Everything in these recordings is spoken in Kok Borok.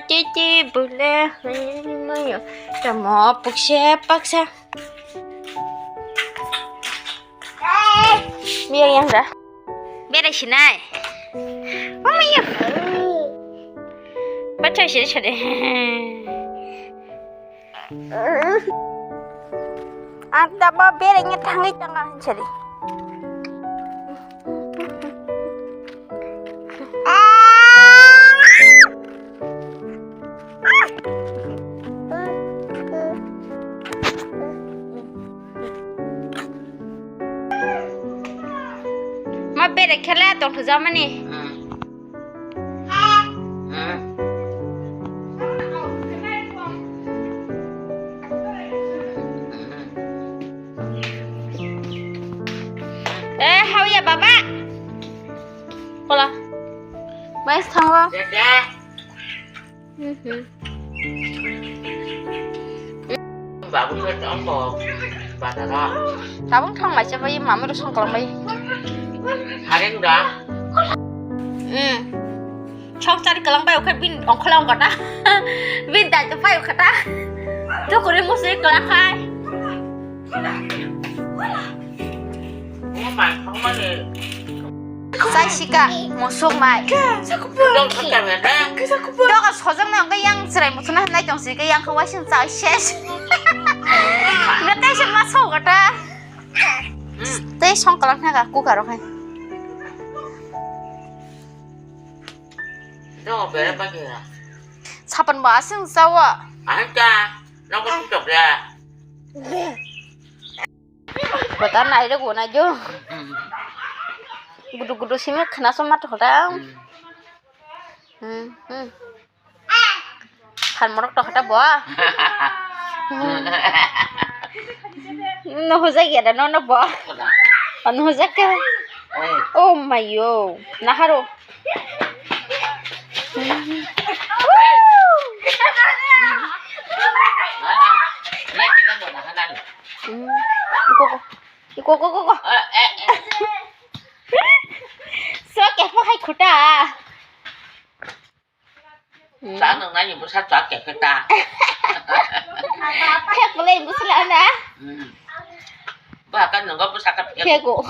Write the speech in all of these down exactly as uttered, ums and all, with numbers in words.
Titi bule mayo. Tamo pukse paksa. Biar yang dah. Berai sinai. Mama yo. Baca sih sih deh. Ang tabo berengnya thangwi tanga hinchali. Ma bere khela tong thujamani. Eh, hauya baba. Kola. Bai thango. Mhm. Babu ke tongko. Batara. Tabung thang mai chabai mama ro song kolong bai. Hareng da. Hmm. Chok chari kalang bai, okhai bin ongkhola ongkata. Bin dai to pai okata. To kore musri kalang khai. Chai sika, musuk mai. Dong kata bete. Doga sojak na, yang serai musuk na nai tong sika, yang kawai sing chai ses. Ngetai se masuk kata. Tei song kalang na ka kukar khai. Dong bere pagi ya. Sapan ba asing sawa. Ahita, nang ko tutok ya. Bata nai rego na jo. Gudu gudu simi khna so mat hoda. Hmm, hmm. Phan morok to khata bo. No hojak ya da no no bo. No hojak ka. Oh my yo. Naharo. Iko, iko, iko, iko. So, kepo hai khuta. Cha nang nani busa cha kepo ta. Phek bolai busa la na. Ba kan nang busa ka phek. Phego.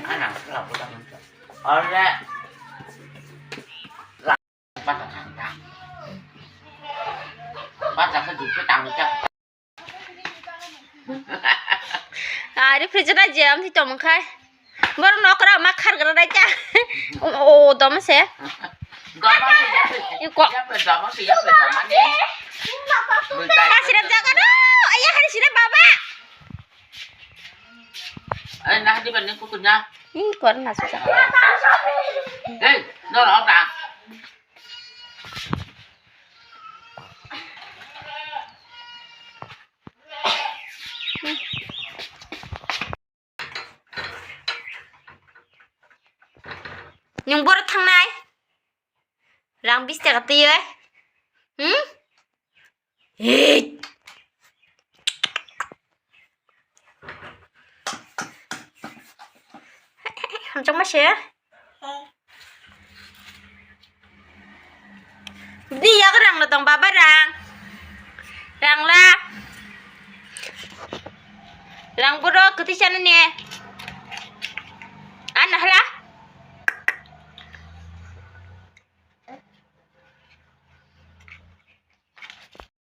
Ana, la buka. Ole. La. Pata kanta. Pata ka dupe tang ta. Ari fridge na je am thi tong khai. Bor nokra ma khar gra dai ta. O, o, dom se. Dom se ya. Iko. Ya pe dom se ya pe dom ne. Kasira jaga no. Aya hari sira baba. Ai, nah, di balik kukunya. Ih, keluar nasi. Hei, no, no, no. Nung boro thangnai? Rang bis taka twi oi. Hmm? Hei. Hamjakma se? Di yago rang no tong baba rang. Rang la. Rang boro kwtwi chana ne.